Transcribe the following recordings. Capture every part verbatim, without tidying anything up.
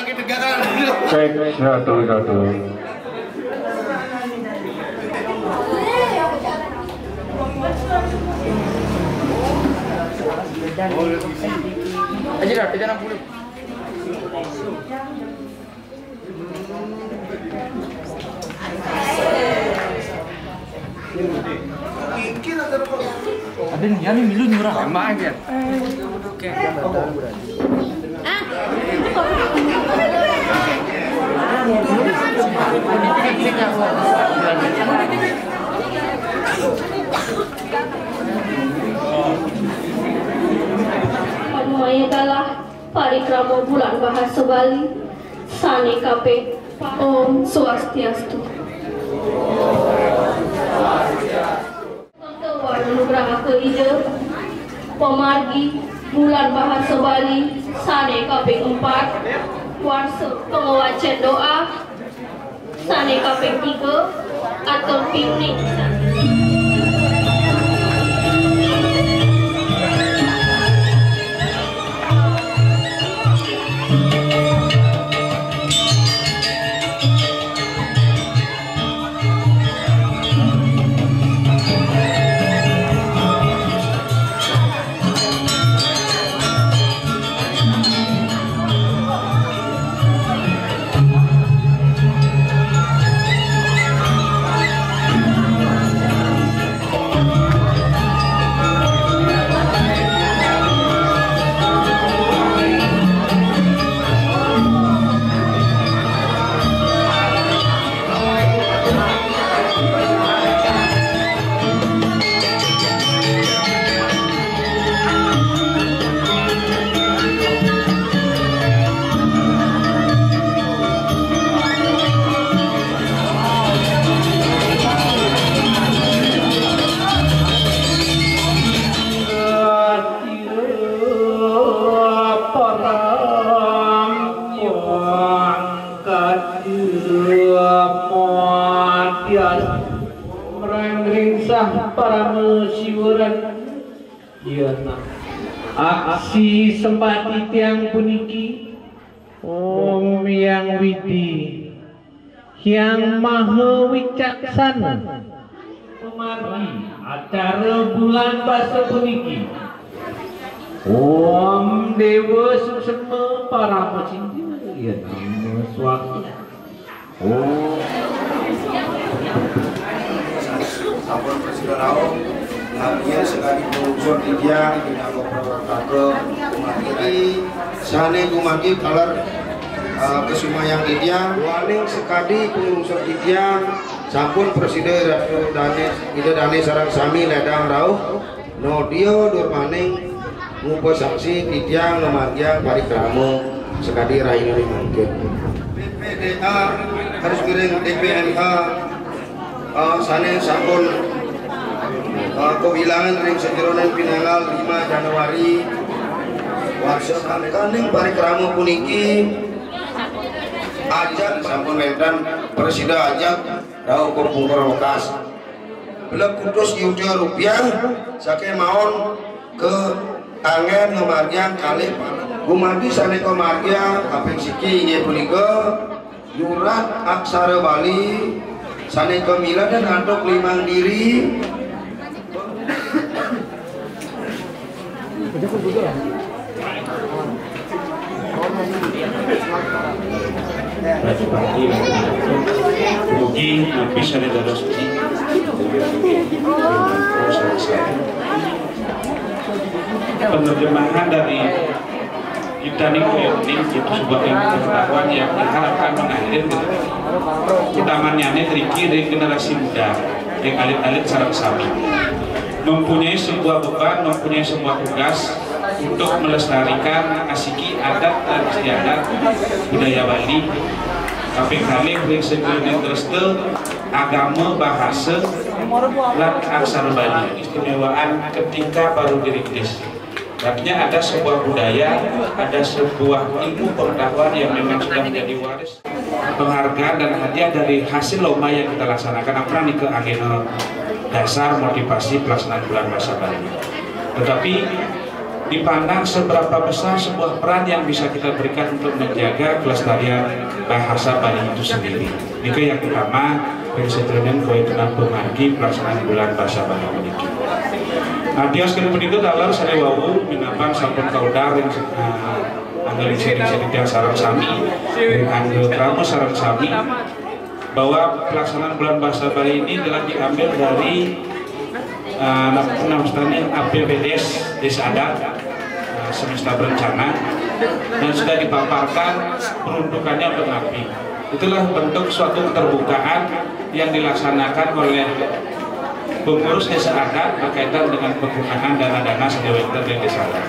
Cek, satu, satu. Aja dah, tiga enam puluh. Ada nih, ya nih, milu nyurah. Emang ya. Parikrama bulan bahasa Bali, sane kaping. Om Swastiastu. Untuk wanugraha ke ida, pemargi bulan bahasa Bali, sane kaping empat, warsa pengewacen doa, sane kaping tiga, atur piuning. Merang ringsah parama siwaran. Iya, nah. Aksi sembah titiang puniki, Om Hyang Widi, Hyang Maha Wicaksana. Pamargi acara bulan basa puniki, Om Dewa Suksema Parama Cinta. Iya, nama suaka. Oh. Sampun prasida rauh, nanging sakadi pungkur titiang, titiang kaprakaga, kumanggi, sane kumanggi taler, eh, kasumayang titiang, waning sakadi pungkur titiang, sampun prasida Ratu Dane, Ida Dane sareng sami ledang rauh. Nodia durmaning ngupasaksi titiang ngamargiang parikrama sakadi rahinane mangkin. B P D A harus ngiring D P M A, eh, sane sampun, eh, kawilangan ring sajeroning pinanggal lima Januari warsa. Sangkaning parikrama puniki ajeng sampun wenten prasida ajeng rauh kapungkur wekas. Belek kutus yuta rupiah, sakemaon ke anggen ngamargiang kalih. Gumadi sane kamargiang kaping siki inggih punika nyurat aksara Bali sane kamilenan antuk limang diri. Mugi napi sane dados penerjemahan dari Yudhani Kuyoning itu sebuah ilmu pengetahuan yang diharapkan mengalir, utamanya riki dari generasi muda, yang alit-alit sareng sami mempunyai sebuah beban, mempunyai sebuah tugas untuk melestarikan asiki adat dan istiadat budaya Bali. Kaping kalih ring segi dresta agama, bahasa, lan aksara Bali. Istimewaan ketika baru dirintis. Artinya ada sebuah budaya, ada sebuah ilmu pengetahuan yang memang sudah menjadi waris. Penghargaan dan hadiah dari hasil lomba yang kita laksanakan, apran nika anggena dasar motivasi pelaksanaan bulan bahasa Bali. Tetapi Dipandang seberapa besar sebuah peran yang bisa kita berikan untuk menjaga kelestarian bahasa Bali itu sendiri. Nika yang pertama, ring sadaya kawéntenan pamargi pelaksanaan Bulan Bahasa Bali puniki. Nah, tios kene punika taler sané wau minabang sampun kaudar ring, eh, angga ring sering sareng sami, ring angga krama sareng sami, bahwa pelaksanaan Bulan Bahasa Bali ini adalah diambil dari, eh, nap-, namastanin A P B D S Desa Adat, eh, semesta berencana, dan sudah dipaparkan peruntukannya untuk napi. Itulah bentuk suatu keterbukaan yang dilaksanakan oleh pengurus desa adat berkaitan dengan penggunaan dana-dana sing wénten ring desa adat.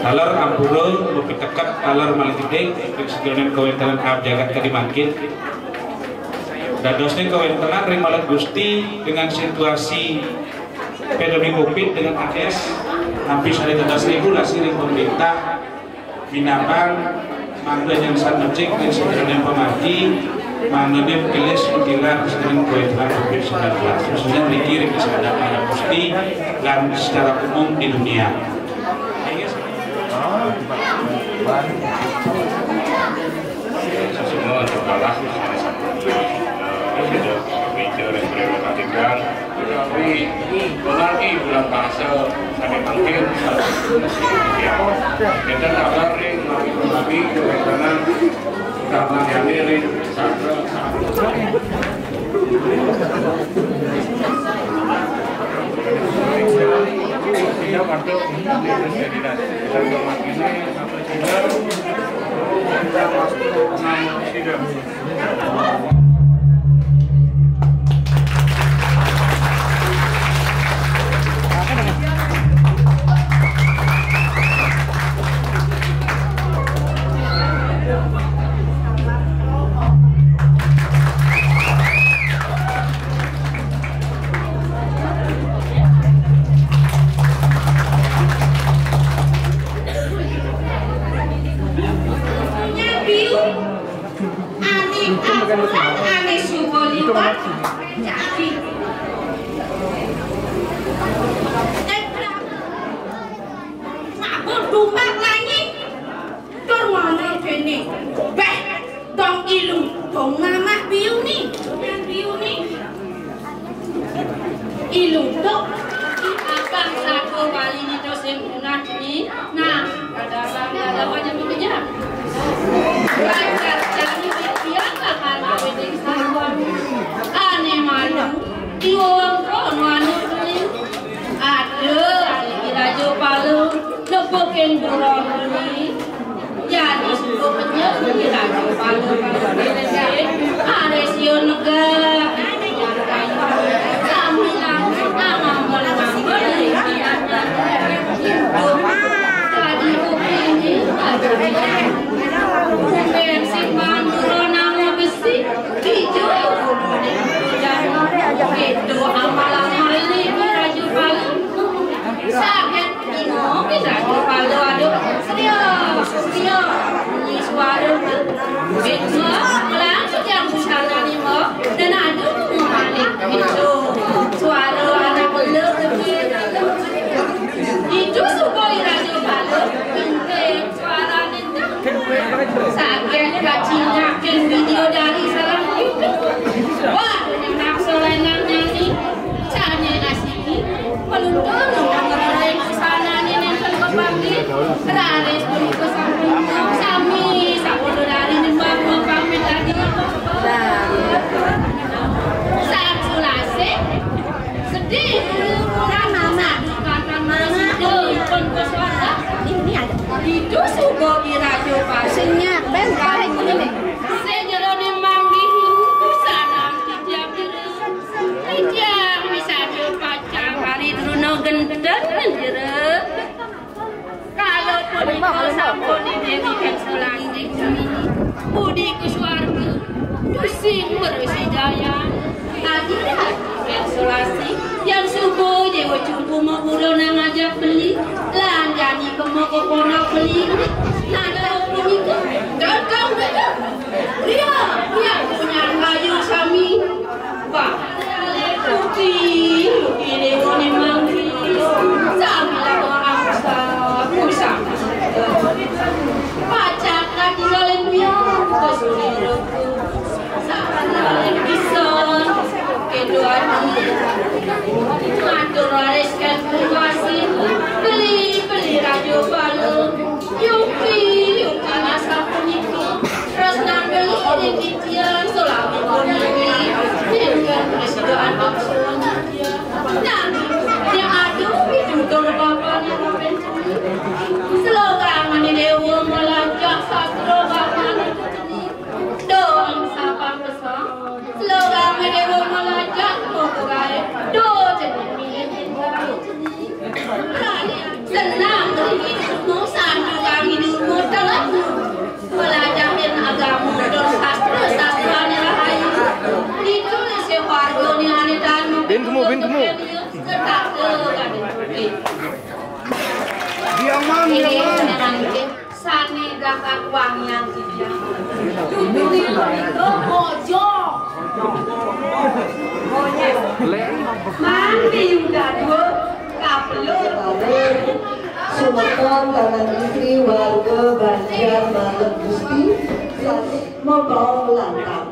Taler ampura mapiteket, taler malih gedé, ring sadaya kawéntenan aab jagat kadi mangkin. Dadosné kawéntenan ring malih Gusti dengan situasi pandemi covid dengan ades, napi sané dados regulasi ring pemerintah, minabang mangda nyangsan becik ring sadaya pamargi, mangdané gelis menghilang saking kawéntenan covid sembilan belas, khususnya mriki ring Desa Adat Alam Gusti lan secara umum di dunia. Semua untuk kalah, eh, sudah meja dan berkatikan. Tetapi, menawi Bulan Bahasa sané mangkin, kita kabar ring menawi kawéntenan utamané ring sastra. Tidak untuk menjadi dan kita hormati ini. Ané aku, ané suba liwat. Cari. Sampun dumak langi. Tur ngono kéné. Béh, dong ilu, dong mamah biuni. Biuni. Ilutuk. Abang sago Bali nito sing punah ni. Nah, kadang-kadang aja bekerja. Belajar cari dia bakal wedding sago. Ané malu. Iwong kono anu tuli. Aduh, si Raja Pala nepukin buron tuli. Jadi suku penyel di raja palu palu diri. Are sio negak. Sambilan anambel-nambel. Jadi kuping ini. Kuping si Mandura nama besi. Hijau. Itu amal-amal ini raja palu. Sakit. Ino, kita aja palu, aduh. Serio, serio. Bunyi suara. Betul. Langsung yang busana ni, Mbok. Dan aduh, mau balik. Itu. Suara anak belum. Itu suka iraja palu. Penting. Suara ni tu. Sakit, kacinya. Dan video dari sarang. Wah, ini nak solengan nyanyi. Canya asik. Peluntur nang ngerai sana ni nenten kepamit. Raris beri pesan sami sampun dari nyembah kepamit tadi. Saat sulase sedih. Mama, mama, mama. Pun pesuara. Ini ada. Itu sugo birajo pasnya. Senyap, ben, tarik ini. Sejero ni manggi. Salam titiang diri. Titiang misaja pacang hari truna genten jero. Kala punika sampun Déwi Kang Sulasih budi ka swarga. Tusing bersidaya. Adilah Kang Sulasih yang suba Déwa Cumpu maguru nang ajak beli. Lan jani kema ka pondok beli. Nada punika. Datang, datang. Ria, ria punya kayu sami. Wah, putih, putih dewa ni manggi. Sami lawa angsa. Pacak lagi ngalin biar Gusti Ratu. Saben ngalin pisan. Kéto adi. Matur raris kén pungkasi. Beli-beli raja bala. Yuki, yuki asapunika. Tresnan beli ring titiang salami puniki. Yen prasida antuk salami titiang. Nah, yen aduh pitutur bapané. Slogané déwa malajah sastra bapane cening. Doang sapang kesang. Slogané déwa malajah moko gaé. Do cening. Senang mriki durma, sandu kami durma, telah melajahin agama dan sastra-sastrané rahayu. Ditulis ya wargané ané danu. Bin kemu, bin kemu. Tetap kali. Diaman, ini diaman. Sané gakat wangian titiang. Tuturing punika bojo. Mangke yuda dua kapelur. Sumeton tanang istri warga Banjar Malem Gusti sané membawa lantang.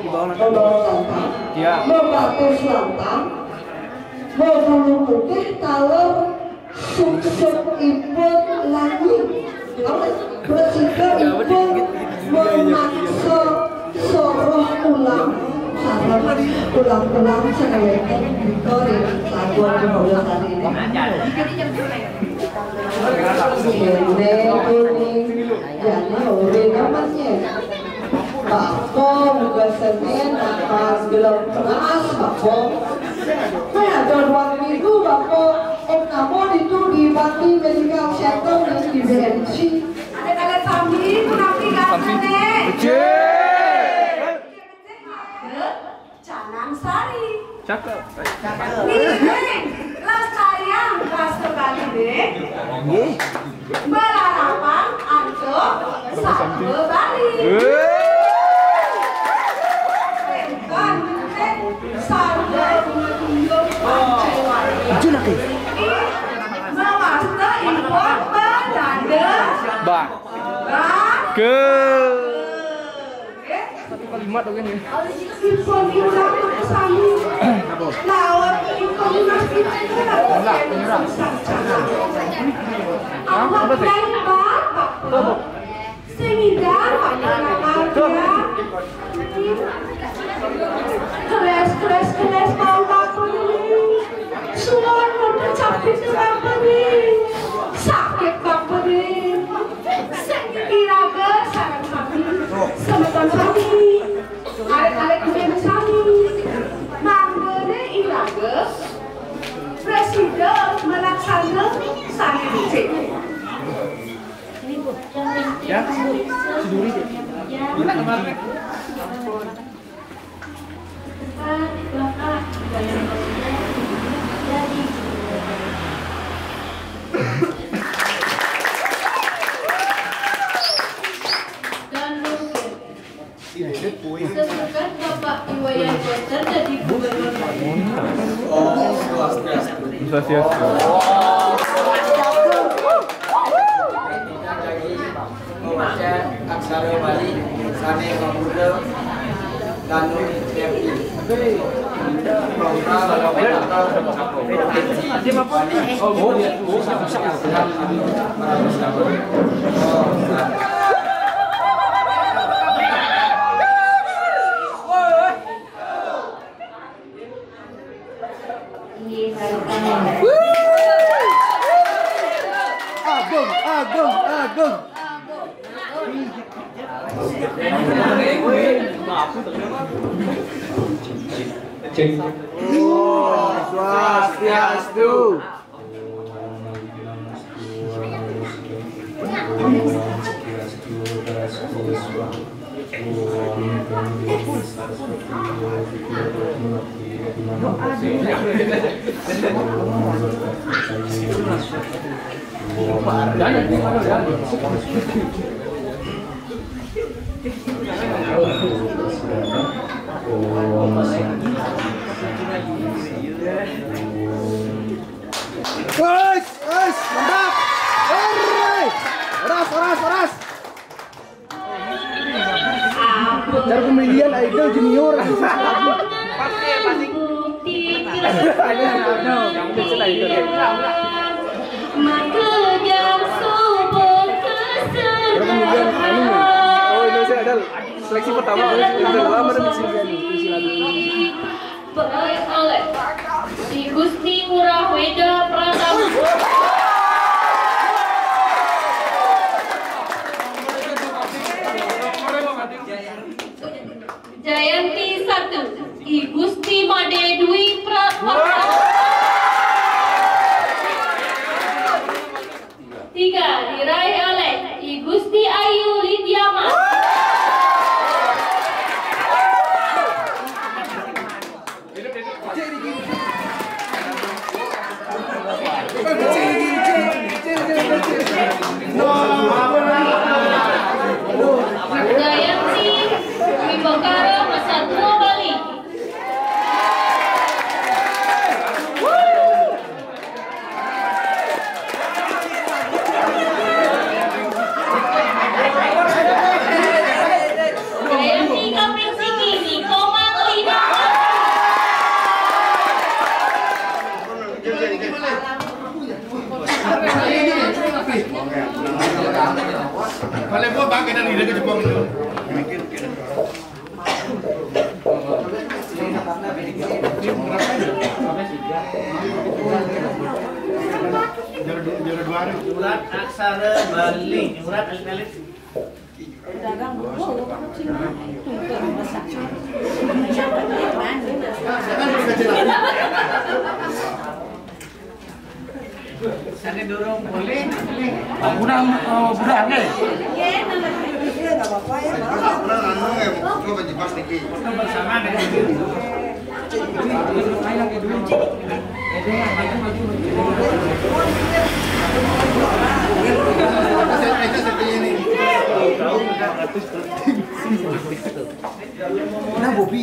Membawa lantang. Ya. Membatis lantang. Mau bulu putih taler Suksukipun langi, prasida ipun memaksa soroh ulam, sareng ulam-ulam sing wénten nika ring saguan kula tadi. Déné kuning, jane ora nemen nyén. Bapa muga Senin, apa gelem keras, Bapa. Saya ada dua minggu, Bapa. Om namo itu di Bakti Medical Center dan di B M C. Ada kalian sami, punapi rasane? Becik. Canang Sari. Cakep. Ngiring lestariang rasa Bali ne. Nggih. Belarapan antuk samba Bali. Wih. Wénten samba Bali. Aja lagi. Mawasta impun Belanda. Ba. Ba. Ke. Nggih. Satu kalimat oke nggih. Ipun ilang sami. Lawan ipun Mas Ipun. Penyerah, penyerah. Awak apa sih? Lain, Pak. Apa, Bu? Sing ngidang, Pak. Keles, keles, keles, bau apa ini? Suwon mboten capit apa ini? Sakit apa ini? Sing iraga sareng sami, semeton sami, alit-alit kuning sami. Manggone iraga prasida melaksana sane becik. Ya, si Duri. Enak kemarin. Sesukan Bapak Iwayan Koster dadi gubernur. Swastiastu. Mawasta aksara Bali sane mamurda Danu Devi. Program Provinsi Bali. Agung, agung, agung. Cek. Swastiastu. Guys, guys, mantap. Hore. Horas, horas, horas. Cara pemilihan idol junior. Ada, ada. Yang kecil idol. Cara pemilihan anu. Oh, Indonesia Idol. Seleksi pertama. Seleksi pertama. Baik, oleh I Gusti Ngurah Weda Pratama. Jayanti satu, I Gusti Made Dwi Pratama. Tiga, diraih oleh I Gusti Ayu Lidiama. Jayanti Wimbakara Masatua Bali. Jayanti Kaping Siki, Komang Lima. Paling gua pakai dari dia ke Jepang itu. Juara du-, juara dua hari. Urat aksara Bali. Urat aksara Bali. Sana dorong boleh. Udah, eh, udah, oke. Iya, nggak apa-apa ya. Udah, anu, ya, coba jepas dikit. Itu bersama dengan Nah, Bobi.